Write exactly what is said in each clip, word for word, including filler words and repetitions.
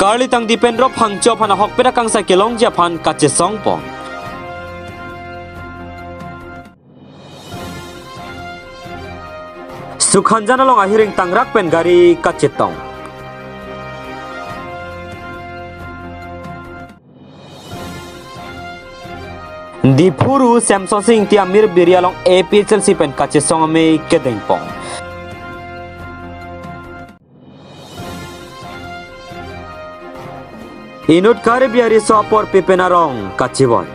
Karlitang Dipendro Phangcho aphan ahokpet akangsai kelongji aphan kachesongpon. Sukhanjan along ahiring tangrak pen gari kachetong. Diphu Ru Semson Sing Ingti amirpiri along A P H L C pen kachesong amei kedengpon. Inut Karbi ariso apor pipen arong kachibon.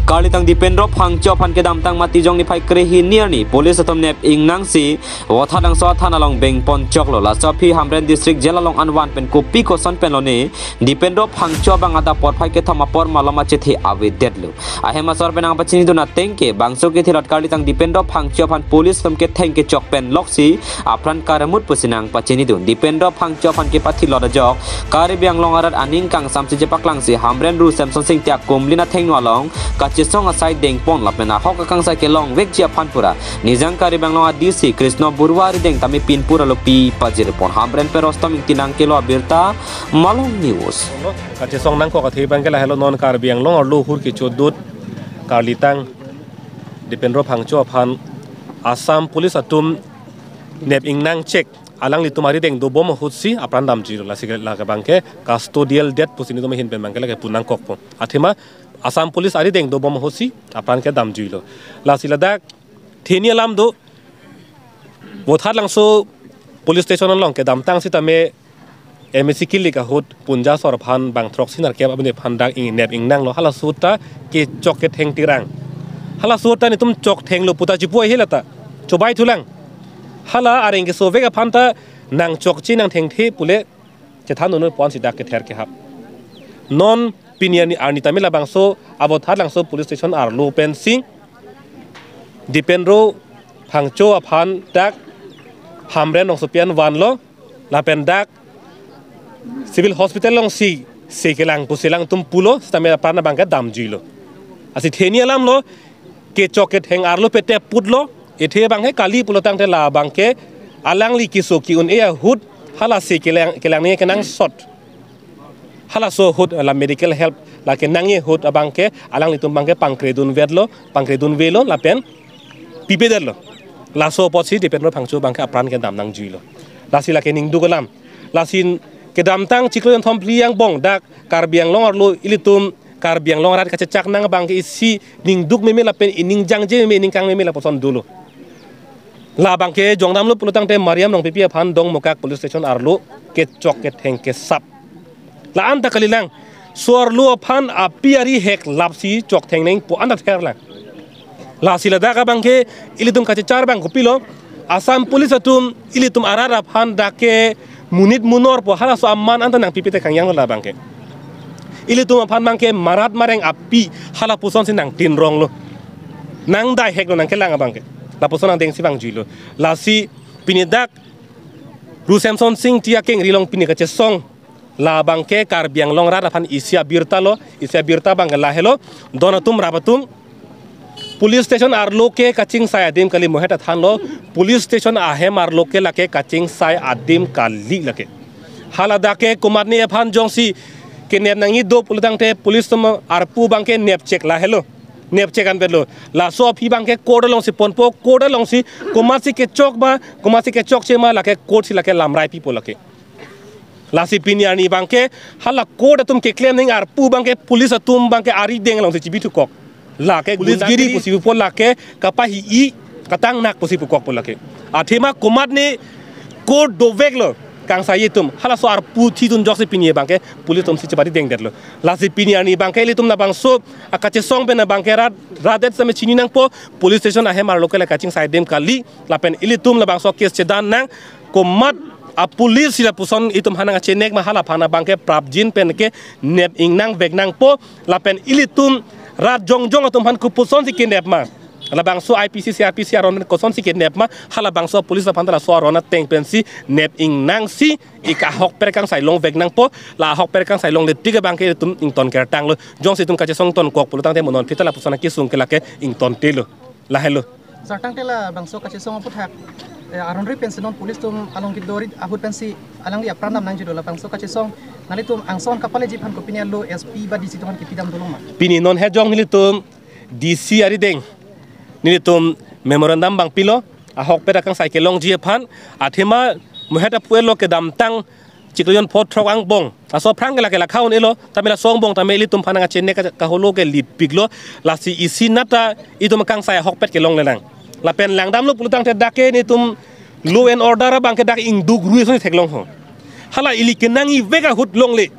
Karlitang Dipendro Phangcho aphan kedamtang Matijong niphai krehini arni police atum nep ingnangsi Vothatlangso athana along bengpon choklo. Laso aphi Hamren District Jail along anvan pen kopi koson pen lone Dipendro Phangcho abang adap porphai kethom apor malom achethe avedetlo. Ahem asor pen nangpachinidun ateng ke bangso kethilot Karlitang Dipendro Phangcho aphan police atum ketheng kechok pen loksi apran karemut pusi nangpachinidun. Dipendro Phangcho aphan kepathilot ajok Karbi Anglong arat aning kangsamsi chepaklangsi Hamren Ru Semson Sing Ingti akumlin athengno along kachesong asai dengpon lapen ahok akangsai kelongvekji aphan pura Nijang Karbi Anglong a D C Krishna Baruah arideng tame pinpur alopi pajirpon. Hamren pen Rostom Ingti nangkelo abirta, Malong News. Kachesong nangkok athe abangke lahelo, non Karbi Anglong arlo hur kechodut Karlitang Dipendro Phangcho aphan Assam Police atum nep ingnang chek alanglitum arideng dobom ahutsi apran damjuilo. Lasi lake abangke custodial death pusi nelitum ahin pen abangke lake pu nangkokpo. Athema Assam Police arideng dobom ahutsi apran kedamjuilo. Lasi ladak theni alam do, Vothatlangso Police Station along kedamtang sitame M A C kilik ahut Punja asor aphan bang throksi nerkep abini aphan dak ing nep ingnanglo, halaso ta kechok ketheng tirang. Halaso ta nelitum chokthenglo puta chipu ahi lata. Chobai thulang. Hala areng kesovek aphan ta nangchokche nangthengthe pule chethan unu ponsi dak kether kehap. Non pini arni, arni tame labangso a Vothatlangso Police Station arlo pensi Dipendro Phangcho aphan dak Hamren Rongsopi an vanlo, lapen dak Civil Hospital alongsi se kelang pusi alangtum pulo, sitame apran abangke damjuilo. Lasi theni alam lo, kechok ketheng arlo pete putlo, athe abangke kali pulotangte la abangke alangli keso ki-un-e ahut hala se kelang, kelang ne kenangsot. Halaso ahut la medical help lake nangji ahut abangke alanglitum abangke pangkredunvetlo, pangkredunvelo lapen pipedetlo. Laso apotsi Dipendro Phangcho abangke apran kedam nangjuilo. Lasi lake ningduk alam. Lasi kedamtang chiklo jonthom phli angbong dak Karbi Anglong arlo ilitum Karbi Anglong arat kachechak nang abangke isi ningduk meme lapen ining jangje meme, ining kang meme lapuson dolo. La abangke jongdamlo pulotangte Mariam Rongpipi aphan Dongmukak Police Station arlo kechok ketheng kesap. La-an ta kalilang, so arlo aphan api ari hek lapsi choktheng nangpo anta therlang. Lasi ladak abangke ilitum kachechar abang kopilo, Assam Police atum ilitum arat aphan dak ke monit monor po, halaso aman anta nangpipe te kangjang la abangke. Ilitum aphan abangke marat mareng api hala pusonsi nangtinronglo. Nangdai heklo nangkelang abangke. Lapuson nangdengsi vangjuilo. Lasi pini dak Ru Semson Sing Ingti akengri along pini kachesong, la abangke Karbi Anglong arat aphan isi abirta lo, isi abirta abangke lahelo, don atum rap atum Police Station arlo ke kachingsai adim kali, mohet athanlo, Police Station ahem arlo ke lake kachingsai adim kali lake. Hala dak ke komatne aphan jongsi kenep nangji do pulotangte police atum arpu abangke nep chek lahelo. Nep chek anvetlo. Laso aphi abangke court alongsi ponpo, court alongsi komatsi kechok ma, komatsi kechokche ma lake court si lake lamrai pipo lake. Lasi pini arni abangke hala court atum keklem nangji arpu abangke police atum abangke arideng alongsi chibithukok. Lake police gundagiri giri pusi pupo, lake kapahi-i katangnak pusi pukokpo lake. Athema komatne court doveklo kangsai atum. Halaso arpu thidun ajoksi pini abangke police atumsi cheparidengdetlo. Lasi pini arni abangke ilitum labangso akachesong pen abangke rat, rat det same chini nangpo, police station ahem arlo ke la kachingsai adim kali, lapen ilitum labangso case chedan nang, komat a police si lapuson itum aphan nangkachenek ma, hala aphan abangke prapjin pen ke nep ingnangvek nangpo, lapen ilitum rat jongjong atum aphan kopusonsi kenep ma, labangso I P C, C R P C aron pen kosonsi kenep ma, halabangso police aphan ta laso aron ateng pensi nep ingnangsi ik ahokpet akangsai longvek nangpo, la ahokpet akangsai longle tik abangke itum ington kertanglo, jongsi itum kachesong tonkok pulotangte mo non aphi ta lapuson akesung ke lake ingtontelo, lahelo. Sartangte labangso kachesong aputhak Eh, aron ri pensi non police atum along kedo ri ahut pensi alangli apran dam nangji do, labangso kachesong nanglitum angson kapaleji aphan kopine lo S P ba D C atum aphan kipidam dolo ma? Pini non hejong nelitum D C arideng nelitum memorandum abang pilo, ahokpet akangsai kelongji aphan, athema mohet apuelo kedamtang chiklo jon pho throk angbong aso aphrang ke lake lakha un-elo, tame laso angbong tame ilitum aphan nangkachene ka, kaholo ke lipiklo, lasi isi nata itum akangsai ahokpet kelongle nang. Lapen langdamlo pulotangte dak ke nelitum law and order abang ke dak ingduk rui soni theklong ho. Hala ili kenangji vek ahut longle.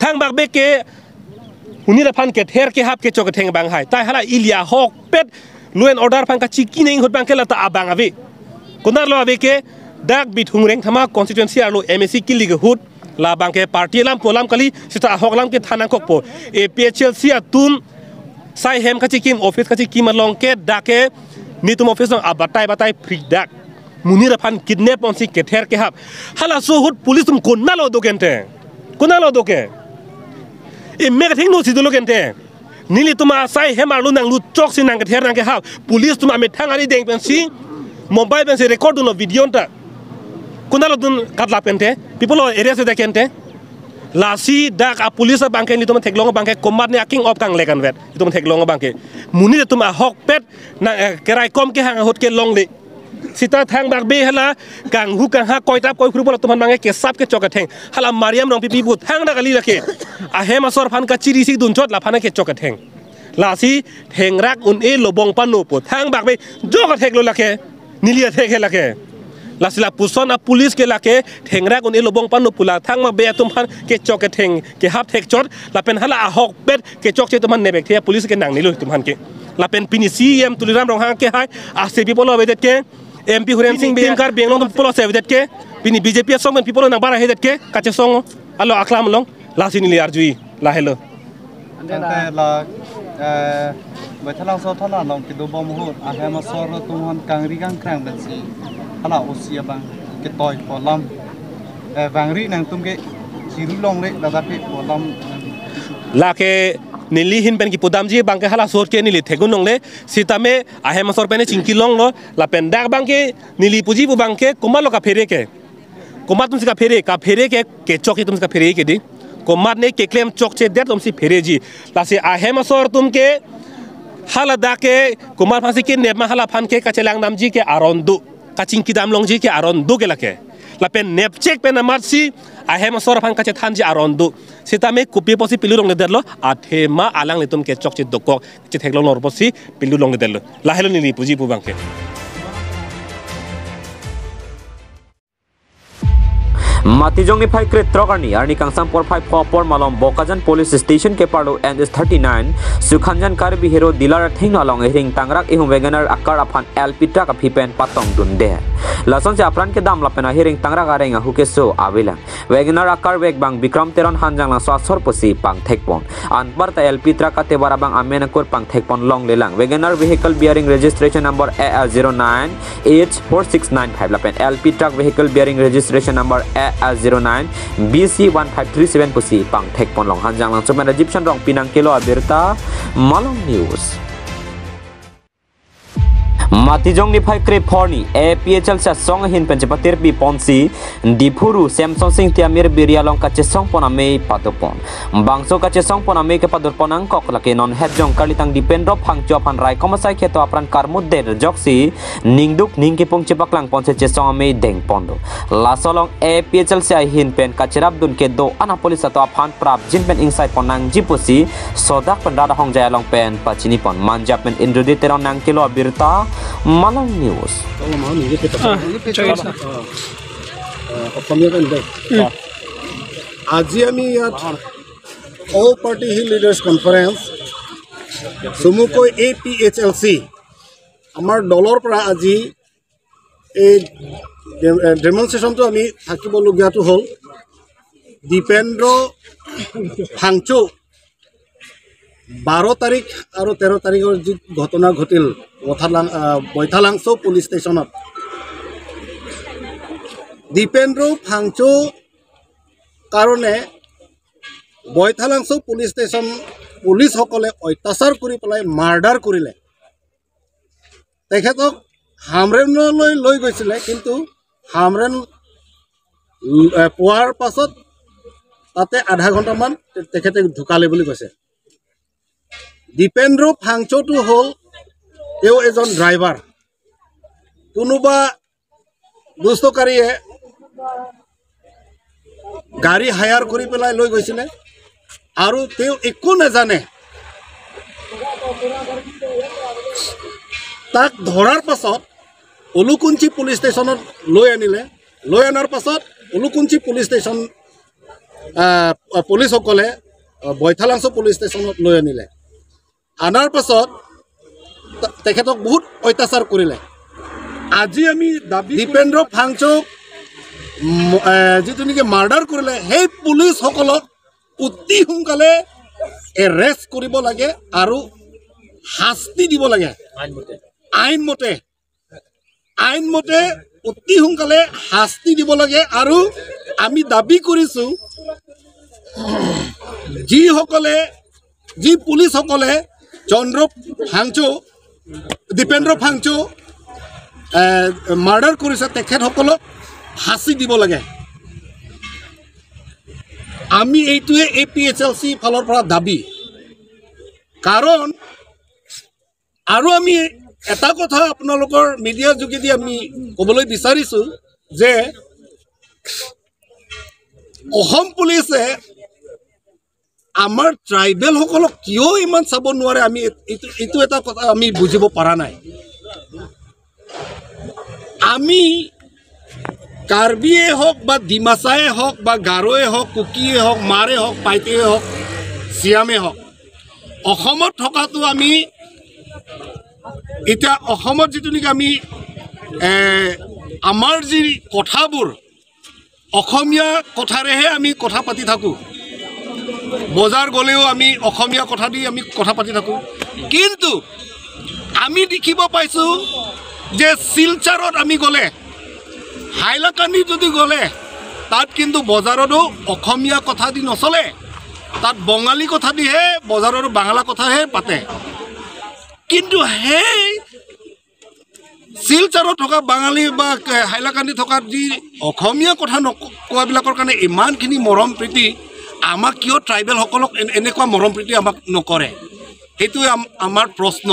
Thangbak be ke monit aphan kether kehap kechok ketheng abang hai. Tai hala ili ahokpet law and order aphan kachiki nangji ahut abang ke lata abang ave. Konatlo ave ke, dak Bithung Rengthama constituency arlo M A C kili ke ahut, labang ke party alam pu alam kali, seta ahok alam kethan nangkokpo. A P H L C atum sai hem kachikim, office kachikim along ke dak ke nelitum office along abatai batai phri dak. Monit aphan kidnap ponsi kether kehap. Halaso ahut police atum konatlo do ke ante? Konatlo do ke? Emek athengno si dolo ke ante? Nelitum asai hem arlo nanglut choksi nangkether nangkehap. Police atum amethang arideng pensi mobile pensi record dunlo video anta. Konatlo dun katlap ante? Pi apotlo arrest ave ke ante? Lasi dak a police abang ke nelitum theklong abang ke komatne aking op kangle kanvet. Itum theklong abang ke. Monit atum ahokpet nang, eh, keraikom kehang ahut kelongle. Seta thangbak be hala kanghu kangha koitap koikhru pu atum aphan abang ke kesap kechok ketheng. Hala Mariam Rongpipi pu thangta kali lake. Ahem asor aphan kachiri si dunchot laphan kechok ketheng. Lasi thengrak un-e lobong pano pu thangbak be jok atheklo lake. Neli athek he lake. Lasi lapuson a police ke lake thengrak un-e lobong pano pu la thangbak be atum aphan kechok ketheng kehap thekchot lapen hala ahokpet kechokche atum aphan nepek the police ke nangnelo atum aphan ke. Lapen pini C E M Tuliram Ronghang ke hai, ase pi apotlo avedet ke, M P Horen Sing Bey, Karbi Anglong atum pi apotlo ase avedet ke, pini B J P asong pen pi apotlo nangbar ahedet ke, kachesong alo aklam along, lasi neli arjui, lahelo. Tangte la, eh, Baithalangso thana along kedobom ahut, ahem asor atum aphan kangri kangkrang pensi hala O C abang ketoi pu alam, eh, vangri nangtum ke chiru longle, ladak ke pu alam. Lake neli ahin pen kipudamji abang ke halaso ahut ke neli thek-un longle, sitame ahem asor pen chingki longlo, lapen dak abang ke neli puji pu abang ke komatlo kaphere ke. Komat atumsi kaphere, kaphere ke, kechokche atumsi kaphere ke dei. Komatne keklem chokchedet atumsi phereji. Lasi ahem asor atum ke hala dak ke komat aphansi kenep ma hala aphan ke kachelang damji ke aron do. Kachingki dam longji ke aron do ke lake. Lapen nepchek pen amatsi ahem asor aphan kachethanji aron do. Sitame kopi apotsi pilo longledetlo, athema alanglitum kechokche dokok chetheklong lor apotsi pilo longledetlo. Lahelo neli puji pu abang ke. Matijong niphai kre throk arni, arni kangsam porphai pho apor malom Bokajan Police Station keparlo N H thirty-nine, Sukhanjan Karbi Hero Dealer athengno along ahiring tangrak ihum WagonR a-car aphan L P truck aphi pen patong dunde. Lasonsi apran kedam lapen ahiring tangrak areng ahu keso avelang. WagonR a-car vek abang Bikram Teron Hanjanglangso asor pusi pangthekpon. Anparta L P truck katebar abang amen akur pangthekpon longlelang. WagonR vehicle bearing registration number A A zero nine H four six nine five lapen L P truck vehicle bearing registration number A A zero nine B C one five three seven pusi pangthekpon long. Hanjanglangso pen Rajiv Chandra Rongpi nangkelo abirta, Malong News. Matijong niphai kre pho arni A P H L C asong ahin pen chepatirpi ponsi Diphu Ru Semson Sing Tiamir Biri along kachesong pon amei padopon. Bangso kachesong pon amei kepadopon angkok lake non hetjong karlitang Dipendro Phangcho aphan raikom asai keto apran karmut det joksi ningduk ningkipung chepaklang ponsi chesong amei dengpon do. Laso along A P H L C ahin pen kacherapdun kedo-an a police atum aphan prapjin pen ingsai pon nangji pusi sodak pen rat ahongjai along pen pachini pon. Manja pen Indrodit Teron nangkelo abirta, Malong News. Ah, chai sa. Asamiya গান দে। আজি আমি ইয়াত all party hill leaders conference, চমুকৈ A P H L চি, আমাৰ দলৰ পৰা আজি এই ডে-, এ, ডেমনষ্ট্ৰেশ্যনটো আমি থাকিবলগীয়াটো হ'ল। দীপেন্দ্ৰ ফাংচু বাৰ তাৰিখ আৰু তেৰ তাৰিখৰ যি ঘটনা ঘটিল বঠালাং-, আ, বৈঠালাংচ' পুলিচ ষ্টেচনত, দীপেন্দ্ৰ ফাংচু কাৰণে বৈঠালাংচ' পুলিচ ষ্টেচন পুলিচসকলে অত্যাচাৰ কৰি পেলাই মাৰ্ডাৰ কৰিলে। তেখেতক হামৰেণলৈ লৈ গৈছিলে, কিন্তু হামৰেণ, উম, এ, পোৱাৰ পাছত তাতে আধা ঘণ্টামান তে-, তেখেতে ঢুকালে বুলি কৈছে। দীপেন্দ্ৰ ফাংচৌটো হ'ল তেওঁ এজন ড্ৰাইভাৰ। কোনোবা দুষ্টকাৰীয়ে গাড়ী হায়াৰ কৰি পেলাই লৈ গৈছিলে আৰু তেওঁ একো নাজানে। তাক ধৰাৰ পাছত উলুকুঞ্চি পুলিচ ষ্টেচনত লৈ আনিলে। লৈ অনাৰ পাছত উলুকুঞ্চি পুলিচ ষ্টেচন, আহ, পুলিচসকলে, আহ, বৈঠালাংচ' পুলিচ ষ্টেচনত লৈ আনিলে। অনাৰ পাছত তে-, তেখেতক বহুত অত্যাচাৰ কৰিলে। আজি আমি দাবী দীপেন্দ্ৰ ফাংচৌক ম-, এ, যিটো নেকি মাৰ্ডাৰ কৰিলে, সেই পুলিচসকলক অতি সোনকালে এৰেষ্ট কৰিব লাগে আৰু শাস্তি দিব লাগে। আইন মতে। আইন মতে, আইন মতে অতি সোনকালে শাস্তি দিব লাগে। আৰু আমি দাবী কৰিছো, যিসকলে, যি পুলিচসকলে চন্দ্ৰ ফাংচৌ, দীপেন্দ্ৰ ফাংচৌ, এ, মাৰ্ডাৰ কৰিছে, তেখেতসকলক শাস্তি দিব লাগে। আমি এইটোৱে এ পি এইচ এল চি ফালৰ পৰা দাবী। কাৰণ আৰু আমি এটা কথা আপোনালোকৰ মিডিয়াৰ যোগেদি আমি ক'বলৈ বিচাৰিছো যে অসম পুলিচে আমাৰ ট্ৰাইবেলসকলক কিয় ইমান চাব নোৱাৰে, আমি এইটো, এইটো এটা কথা আমি বুজিব পৰা নাই। আমি কাৰ্বিয়ে হওক বা ডিমাচাই হওক বা গাৰোৱে হওক, কুকিয়ে হওক, মাৰে হওক, পাইতেয়ে হওক, চিয়ামে হওক, অসমত থকাটো আমি এতিয়া অসমত যিটো নেকি আমি, এ, আমাৰ যি কথাবোৰ অসমীয়া কথাৰেহে আমি কথা পাতি থাকো। বজাৰ গ'লেও আমি অসমীয়া কথা দি আমি কথা পাতি থাকো। কিন্তু আমি দেখিব পাইছো যে শিলচৰত আমি গ'লে, হাইলাকান্দি যদি গ'লে, তাত কিন্তু বজাৰতো অসমীয়া কথা দি নচলে, তাত বঙালী কথা দিহে বজাৰত বাংলা কথাহে পাতে। কিন্তু সেই শিলচৰত থকা বাঙালী বা কে-, হাইলাকান্দি থকা যি অসমীয়া কথা নক-, কোৱাবিলাকৰ কাৰণে ইমানখিনি মৰম প্ৰীতি, আমাক কিয় ট্ৰাইবেলসকলক এন-, এনেকুৱা মৰম প্ৰীতি আমাক নকৰে? সেইটোৱে আম-, আমাৰ প্ৰশ্ন।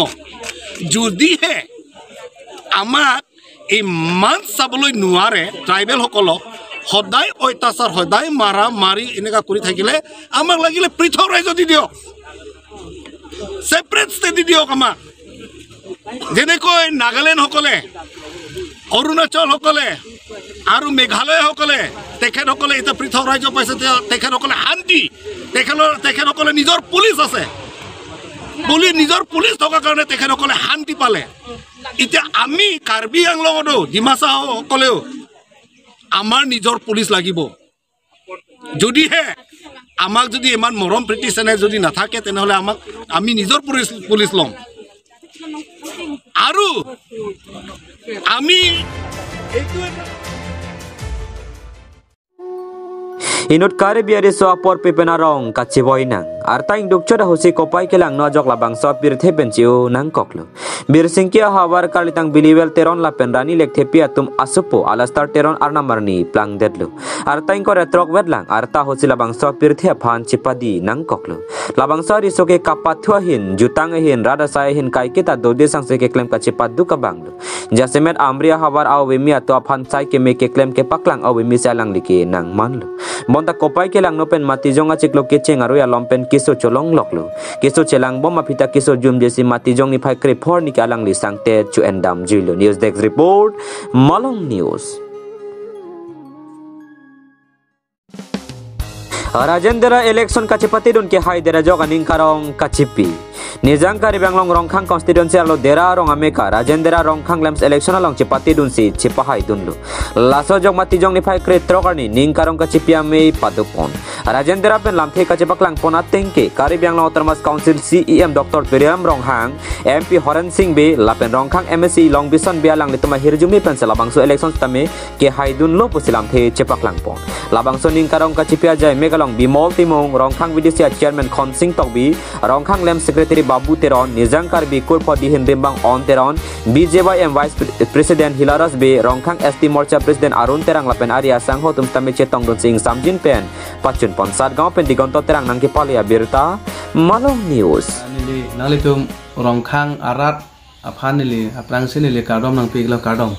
যদিহে আমাক ইমান চাবলৈ নোৱাৰে ট্ৰাইবেলসকলক, সদায় অত্যাচাৰ, সদায় মাৰা মাৰি এনেকুৱা কৰি থাকিলে আমাক লাগিলে পৃথক ৰাজ্য দি দিয়ক, ছেপাৰেট ষ্টেট দি দিয়ক আমাক। যেনেকৈ নাগালেণ্ডসকলে, অৰুণাচলসকলে আৰু মেঘালয়সকলে, তেখেতসকলে এতিয়া পৃথক ৰাজ্য পাইছে, তে-, তেখেতসকলে শান্তি, তেখেতৰ, তেখেতসকলে নিজৰ পুলিচ আছে, বুলি নিজৰ পুলিচ থকাৰ কাৰণে তেখেতসকলে শান্তি পালে। এতিয়া আমি কাৰ্বি আংলঙতো, ডিমাচাসকলেও আমাৰ নিজৰ পুলিচ লাগিব। যদিহে আমাক যদি ইমান মৰম প্ৰীতি চেনেহ যদি নাথাকে, তেনেহ'লে আমাক, আমি নিজৰ পুলিচ, পুলিচ ল'ম। আৰু আমি এইটো এটা Inut Karbi ariso apor pepen arong kachiboi nang. Arta ingduk chot ahutsi kopai kelangno ajok labangso apirthe pen chi-o nangkoklo. Birsingki ahavar karlitang Biliwel Teron lapen Rani Lekthepi atum asopo Alastar Teron arnam arni plangdetlo. Arta ingkoi ra throk vetlang, arta ahutsi labangso apirthe aphan chipadi nangkoklo. Labangso ariso ke kapathu ahin, jutang ahin, rat asai ahin kaiketa dode sangse keklem kachipadu kabanglo. Jasemet Amri ahavar a-ovimi ato aphan sai keme keklem kepaklang a-ovimi si alangli ke nangmanlo. Bonta kopai kelangno pen Matijong achiklo kecheng arui along pen keso cholongloklo. Keso chelangbom aphi ta keso jumjesi Matijong niphai krephor arni ke alangli sangtet cho-endam juilo. News Desk Report, Malong News. Rajendra election kachepatedun kehai Dera ajok aning karong kachepi. Nijang Karbi Anglong Rongkhang constituency arlo Dera arong ameka Rajendra Rongkhang LAMPS election along chepatedunsi chepahaidunlo. Laso ajok Matijong niphai krethrok arni ning karong kachepi amei padopon. Rajendra pen lamthe kachepaklangpon ateng ke Karbi Anglong Autonomous Council CEM Doctor Tuliram Ronghang, MP Horen Sing Bey lapen Rongkhang MAC Longbison Bey alanglitum ahirjume pensi labangso election sitame kehaidunlo pusi lamthe chepaklangpon. Labangso ning karong kachepi ajai mek along Bimol Timung, Rongkhang VDC a-chairman Khonsing Tokbi, Rongkhang LAMPS secretary Secretary Babu Teron, Nijang Karbi Kurpho Dihin Rimbang On Teron, B J Y M Vice Pre- President Hilarus Bey, Rongkhang S T Morcha President Arun Terang lapen ari asangho atum sitame chetongdunsi ingsamjin pen pachun pon. Satgaon pen Digonto Terang nangkepale abirta, Malong News. Neli nanglitum Rongkhang arat aphan neli aphrangsi neli kardom nangpiklo, kardom.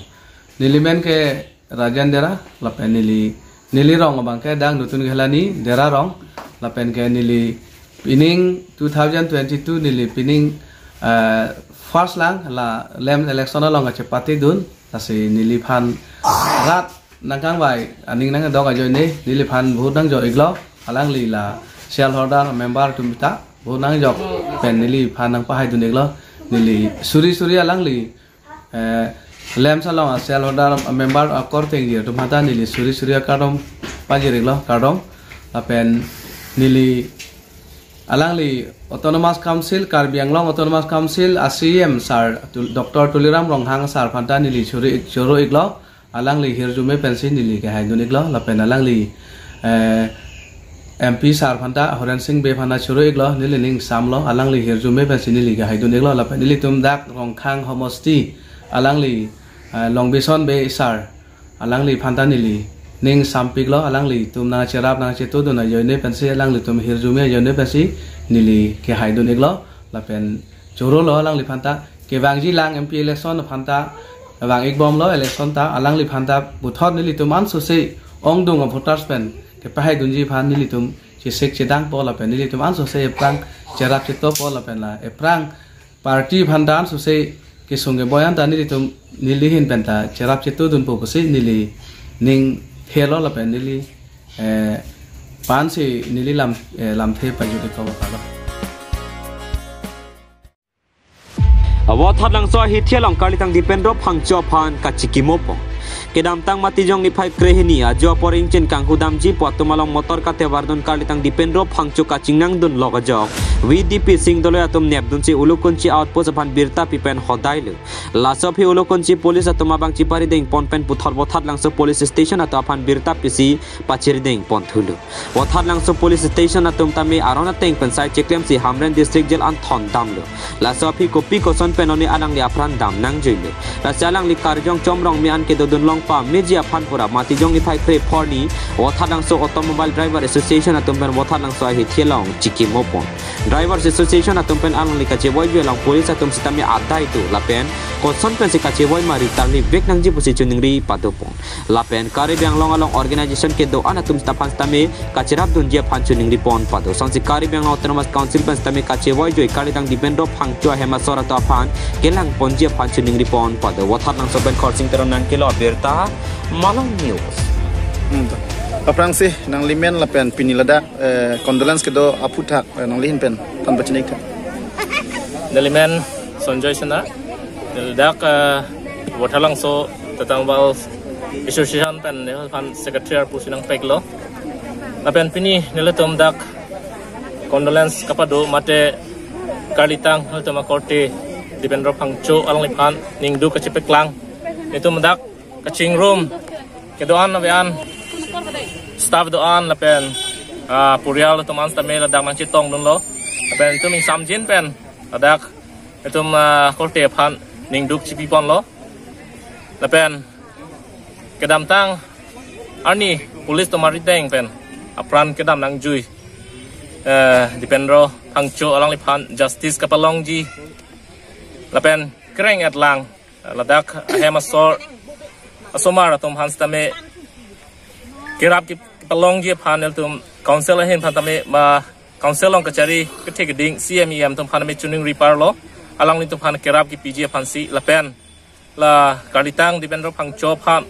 Neli men ke Rajan Dera, lapen neli, neli rong abang ke dang nutun ke Helani Dera rong, lapen ke neli pining two thousand twenty-two neli pining, eh, first lang la lem election along kachepatedun, lasi neliphan rat nangkangvai aning nangdok ajoine neliphan vote nangjok-iklo, alangli la shareholder member atum ta vote nangjok pen neliphan nangpahaidun-iklo, neli suri suri alangli, eh, lem salong a shareholder member akorte ingjir atum aphanta neli suri suri akardom pajir-iklo, kardom. Lapen neli alangli Autonomous Council, Karbi Anglong Autonomous Council a C E M sir, Tul- Doctor Tuliram Ronghang sir aphanta neli choro-, choro-iklo, alangli hirjume pensi neli kehaidun-iklo, lapen alangli, eh, M P sir aphanta, Horen Sing Bey aphanta choro-iklo, neli ning samlo, alangli hirjume pensi neli kehaidun-iklo, lapen nelitum dak Rongkhang homosti, alangli, eh, Longbison Bey sir, alangli aphanta neli ning sampiklo, alanglitum nangcherap nangchetodun ajoine pensi, alanglitum hirjume ajoine pensi neli kehaidun-iklo, lapen chorolo alangli aphanta, kevangji lang M P election aphanta vang-ikbomlo election ta, alangli aphanta puthot nelitum ansose ongdung a voters pen kepahaidunji aphan nelitum chesik chedangpo, lapen nelitum ansose ephrang cherap chetopo, lapen la ephrang party aphanta ansose kesung keboi anta nelitum neli ahin penta cherap chetodunpo pusi neli ning thelo, lapen neli, eh, pensi neli lam, eh, lamthe pajut-iklo, kardom. Vothatlangso ahithi along Karlitang Dipendro Phangcho aphan kachikimo pon. Kedamtang Matijong niphai krehini ajo apor ingchin kanghudamji pu atum along motor katevardun Karlitang Dipendro Phangcho kachingnangdunlok ajok V D P sing doloi atum nepdunsi Ulukunchi outpost aphan birta pi pen hodailo. Laso aphi Ulukunchi police atum abang chiparideng pon pen puthot Vothatlangso police station atum aphan birta pisi pachirideng ponthulo. Vothatlangso police station atum tame aron ateng pen sai cheklemsi Hamren District Jail an thondamlo. Laso aphi kopi koson pen oni alangli apran dam nangjuilo. Lasi alangli karjong chomrong me-an kedodun long pameji aphan pura Matijong niphai kre phorni Vothatlangso Automobile Driver Association atum pen Vothatlangso ahithi along chikimo pon. Drivers Association atum pen alangli kachevoi jui along police atum sitame adai do lapen koson pensi kachevoi ma ritarli vek nangji pusi choningri padopon. Lapen Karbi Anglong along organization kedo-an atum sitaphan sitame kacherapdunji aphan choningri pon pado. Sonsi Karbi Anglong Autonomous Council pen sitame kachevoi jui Karlitang Dipendro Phangcho ahem asor atum aphan kelang ponji aphan choningri pon pado. Vothatlangso pen Khorsing Teron nangkelo abirta, Malong News. Hmm, to. Aphrangsi nanglimen lapen pini ladak, eh, condolence kedo aphuthak, eh, nangli ahin pen than pachini-iktha. Nelimen Sonjoy Sena, neli dak, eh, Vothatlangso Tatang Bal Association pen neliphan secretary arpu si nangpeklo. Lapen pini nelitum dak condolence kapado mate Karlitang nelitum akorte Dipendro Phangcho alangliphan ningduk kachepeklang. Nelitum dak kachingrum kedo-an ave-an, staff do-an lapen, ah, purial atum an sitame ladak nangchetongdunlo. Lapen nelitum ingsamjin pen ladak nelitum, ah, korte aphan ningduk chipi ponlo. Lapen kedamtang arni police atum arideng pen apran kedam nangjui, eh, Dipendro Phangcho alangliphan justice kapalongji lapen kereng-et lang ladak ahem asor asomar atum aphan sitame kerap ki-, kepalongji aphan nelitum council ahin aphan tame ma council along kachari kethe keding C M E M atum aphan tame choningri parlo, alanglitum aphan kerap kepiji aphansi lapen la Karlitang Dipendro Phangcho aphan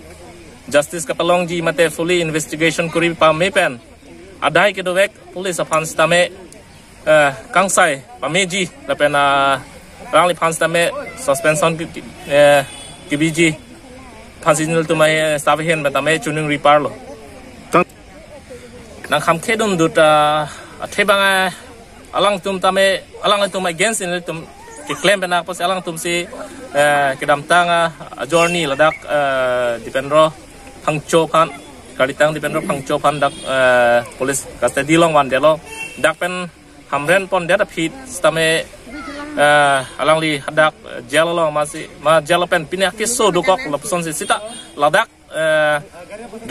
justice kapalongji mate fully investigation kuri pame pen adai kedovek police aphan sitame, eh, kangsai pameji lapen, ah, alangliphan sitame suspension ki, ki, eh, kepiji aphansi nelitum, eh, staff ahin pen tame choningri parlo. Tang- Nangkhamkhedun dut, ah, athe bang, eh, alangtum tame, alangtum against nelitum keklem pen apotsi alangtum si, eh, kedamtang, ah, ajo arni ladak, eh, Dipendro Phangcho aphan, Karlitang Dipendro Phangcho aphan dak, eh, police custody along vandetlo. Dak pen Hamren pondet aphi sitame Eh, alangli hadak, eh, jail along masi, ma jail pen pine keso dokok lapuson si seta ladak, eh,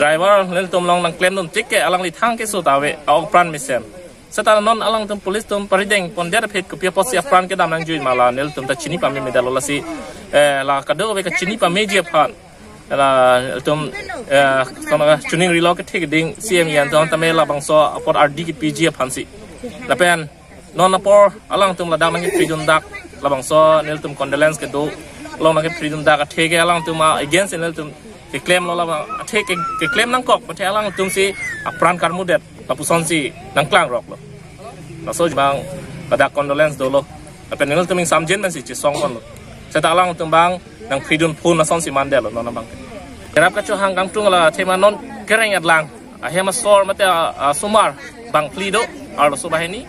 driver nelitum along nangklemdun tik ke alangli thang keso ta ave, a-ok pran mesen. Seta non alangtum police atum parideng pondet aphi kopi apotsi apran kedam nangjui ma la nelitum ta chini pamemedetlo lasi, eh, la kadokave kachini pameji aphan. La nelitum, eh, kona chuning rilo kethe keding C M yan ton tame labangso apot ardi kepiji aphansi. Lapen non apor alangtum ladak nangkephridundak labangso nelitum condolence kedo along nangkephridundak athe ke alangtum against nelitum keklemlo labang athe ke, keklem nangkok athe alangtum si apran karmudet lapuson si nangklangroklo. Laso abang ladak condolence dolo. Lapen nelitum ingsamjin pensi chesong ponlo. Seta alangtum abang nangphridun phun asonsi mandetlo non abang. Kerap kachohang kangtung la athema non kereng-et lang. Ahem asor mate a, asomar bangphli do arloso banghini.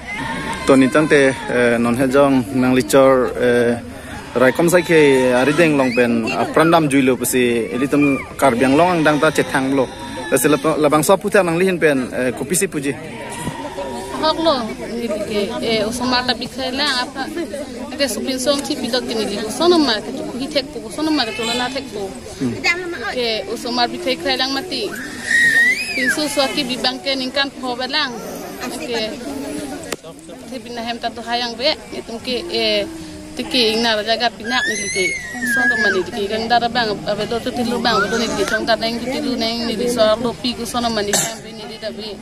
To ni tangte, eh, non hejong nanglichor, eh, raikom saikhe arideng along pen apran damjuilo pusi ilitum Karbi Anglong angdeng ta chethanglo. Lasi lab-, labangso aputhak nanglihin pen, eh, kopisi puji? Ahoklo, neli ke, eh, osomar ta bikhai lang aphan. Ake sopinso thipidok ke neli koson ma ke chukuhi thekpo, koson ma ke cholana thekpo. Ke osomar bikhai khrai lang mati. Pinso so kebi abang ke ningkan pho ba lang. Ke thepin ahem ta do hayang ve, itum ke, eh, tiki ingnar jaga pinak neli ke. Koson ma neli ke, kangdar abang, avedo tu tilu abang, avedo neli ke, chongdar neng tu tilu neng, neli so arlo pi koson ma neli hem ve neli ta ve.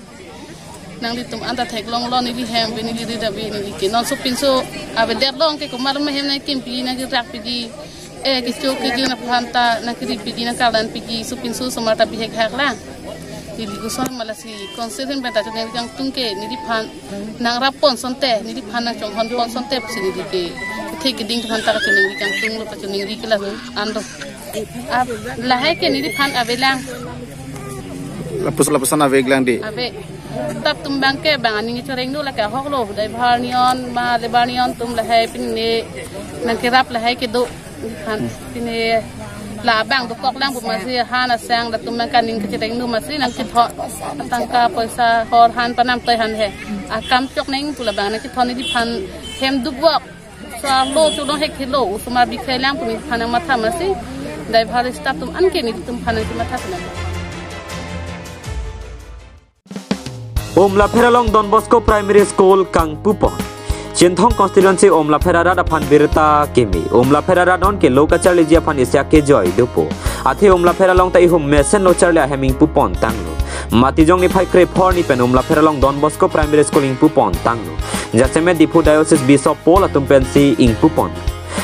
Nanglitum anta theklonglo neli hem ve neli ri ta ve neli ke. Non sopinso avedet along ke komat ma hem nangkimpi nangkerak pidi. Eh, kecho kejun aphan ta nangkerip pidi nangkarlan pidi sopinso osomar ta bihek hak lang. Neli koson ma lasi council ahin pen ta choningri kangtung ke neliphan nangrap pon asonte, neliphan nangchonghon pon asonte pusi neli ke. Kethe keding aphan ta choningri kangtunglo, choningri ke laso an do. Ab, lahai ke neliphan ave lang. Lapus lapuson ave lang di. Ave. Staff atum abang ke abang aning choreng do lake ahoklo. Driver ni on ma labour ni on atum lahai pine nangkerap lahai kedo. Han pine labang dokok lang pu masi han asang latum abang ke aning kechoreng do masi nangketho. Tangka poisa hor han panam toi han he. Akam chok neng pu labang nangketho neliphan hem dukvok. Sa lo chodong hek helo, osomar bikhai lang pu neliphan nangmatha masi, driver staff atum an ke nelitumphan nangkematha pu nang. Umlapher along Don Bosco Primary School kangpupon. Chinthong constituency Umlapher arat aphan birta kimi. Umlapher arat non ke lo kacharliji aphan isi akejoi dopo. Athe Umlapher along ta ihum mesen lo charli ahem ingpupon tanglo. Matijong niphai krephor ni pen Umlapher along Don Bosco Primary School ingpupon tanglo. Jasemet Diphu Diocese Bishop Paul atum pensi ingpupon.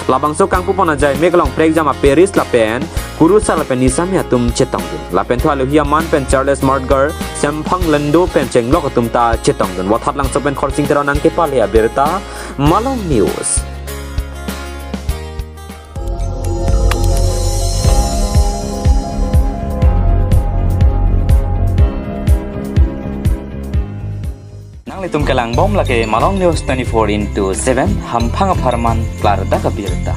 Labangso kangpupon ajai mek along prekjam a-parish lapen kurusar lapen nisami atum chetongdun. Lapen thu alohi aman pen Charles Martgar, Semphang Lendo pen chenglok atum ta chetongdun. Vothatlangso pen Khorsing Teron nangkepale abirta, Malong News. Nanglitum kelangbom lake Malong News twenty-four into seven, hamphang apharman klardak abirta.